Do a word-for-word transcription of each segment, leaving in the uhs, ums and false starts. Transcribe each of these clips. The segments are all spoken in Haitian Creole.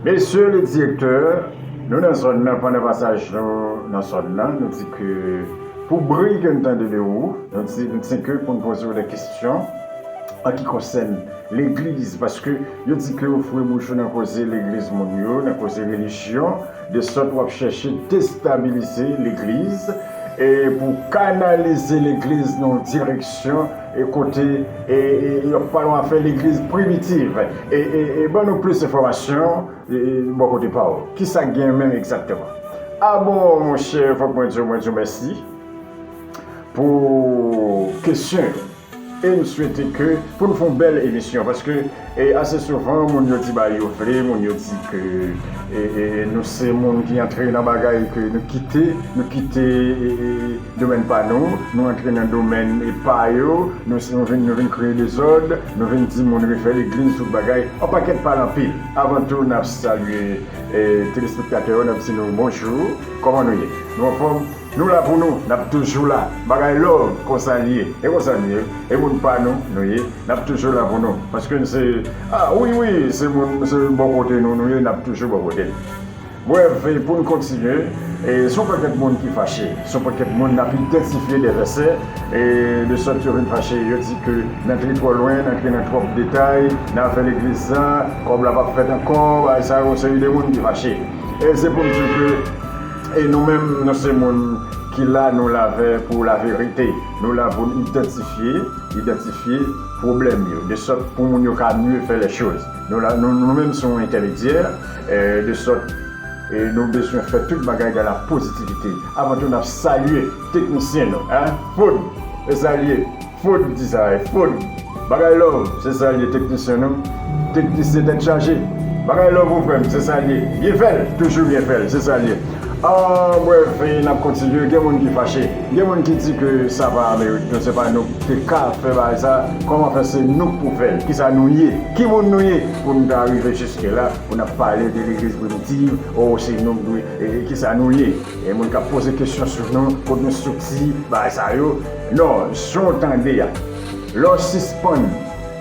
Mesye le direktè, nou nan zòn nan, pandan pasaj nou nan zòn nan, nou di ke pou bri ke n tande de ou, nou di, nou di ke pou n poze w de kesyon an ki konsèn legliz, paske yo di ke ou foure bouch ou nan koze legliz moun yo, nan koze relijyon, de sòt w ap chèche destabilize legliz, e pou kanalize legliz nan yon direksyon, e kote, e, e, yo pa nan afè legliz primitiv. E, e, e ban nou plis enfòmasyon, e, e, bò kote pa w. Kisa k gen menm egzakteman? A bon, monchè, fòk mwen di w, mwen di w mèsi pou kesyon yo. E m swete ke pou n fè yon bèl emisyon, paske, e, ase souvan, moun yo di bagay yo vle, moun yo di ke, e, e, nou se moun ki antre nan bagay ke nou kite, nou kite, e, e, domèn pa nou, nou antre nan domèn, e, pa yo, nou, nou vin, nou vin kreye dezòd, nou vin di moun refè legliz, tout bagay, yon pakèt pale anpil. Avan tou, n ap salye, e, telespektatè yo, n ap di nou bonjou, kòman nou ye? Nou anfòm? Nou la pou nou, n ap toujou la. Bagay love, konsa l ye. E konsa n ye. E moun pa nou, nou ye. N ap toujou la pou nou. Paske n se, a, wi, wi, se moun, se bò kote nou, nou ye, n ap toujou bò kote n. Brèf, e pou n kontinye, e se yon pakèt moun ki fache. Se yon pakèt moun n ap idantifye de vèsè, e de sòt yo vin fache. Yo di ke n antre twò lwen, n antre nan twòp detay, nan afè legliz la, kòb la p ap fèt ankò, bagay sa yo, yon seri de moun ki fache. E se pou n di ke, e nou menm, nou se moun ki la, nou la vè pou laverite. Nou la pou n idantifye, idantifye pwoblèm yo, de sòt pou moun yo ka mye fè lè choz. Nou la, nou, nou menm se yon entèmedyè, e, de sòt, e, nou bezwen fè tout bagay dans la positivité. Avan tou, n ap salye teknisyen nou, en, Food, e salye Food di sa, e Food. Bagay love, se sa l ye, teknisyen nou. Teknisyen tèt chaje. Bagay love ou frè m, se sa l ye. Byen fè l, toujou byen fè l, se sa l ye. Ah, brèf, e n ap kontinye. Gen moun ki fache. Gen moun ki di ke sa pa merit nou, se pa nou ki te ka fè bagay sa. Kòman fè se nou k pou fè l? Kisa nou ye? Ki moun nou ye pou n ta rive jiske la, pou n ap pale de legliz primitiv? Oh, se nou k dwe, e, e kisa nou ye? E moun k ap poze kesyon sou nou, kot nou soti, bagay sa yo. Non, jan w tande a. Lè w sispann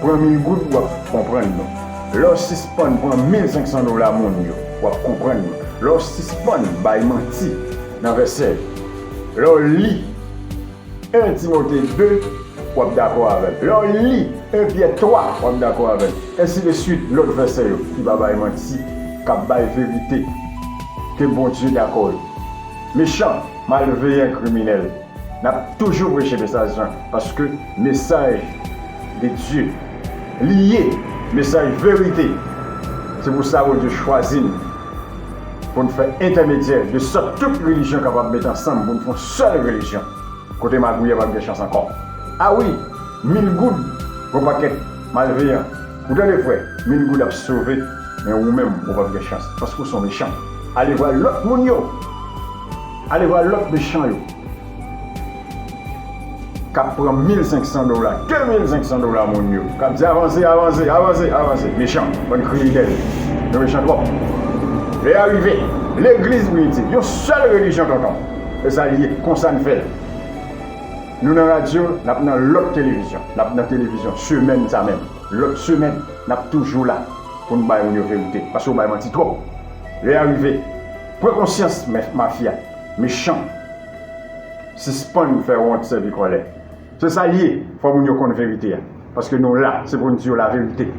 pran mil goud, w ap konprann nou. Lè w sispann pran mil senk san dola moun yo, w ap konprann nou. Lè w sispann bay manti nan vèsè yo. Lè w li en Timote de, w ap dakò avè l. Lè w li en Pyè twa, w ap dakò avè l. Ensi de swit, lòt vèsè yo ki pa bay manti, k ap bay verite, ke Bondye dakò yo. Mechan, malveyan, kriminèl. N ap toujou preche mesaj lan, paske mesaj de Dye li ye, mesaj verite. Se pou sa Bondye chwazi n pou n fè entèmedyè, de sòt tout relijyon kapab met ansanm pou n fè yon sèl relijyon, kote magouyè p ap gen chans ankò. A wi, mil goud pou yon pakèt malveyan. Ou tande, frè, mil goud ap sove, men ou menm, ou p ap gen chans, paske w se yon mechan. Ale vwa lòt moun yo. Ale vwa lòt mechan yo k ap pran mil senk san dola, de mil senk san dola moun yo, k ap di, "Avanse, avanse, avanse, avanse." Mechan, bann kriminèl. Nou mechan twòp. Lè a rive, legliz primitiv, yon sèl relijyon, tonton. E sa l ye, konsa n fè l. Nou nan radyo, n ap nan lòt televizyon. N ap nan televizyon semèn sa menm. Lòt semèn, n ap toujou la pou n bay moun yo verite. Paske yo bay manti twòp. Lè a rive, pran konsyans, mè-, mafya, mechan. Sispann fè wont, sèvi kòlè. Se sa l ye, fò moun yo konn verite a. Paske nou la, se pou n di yo laverite.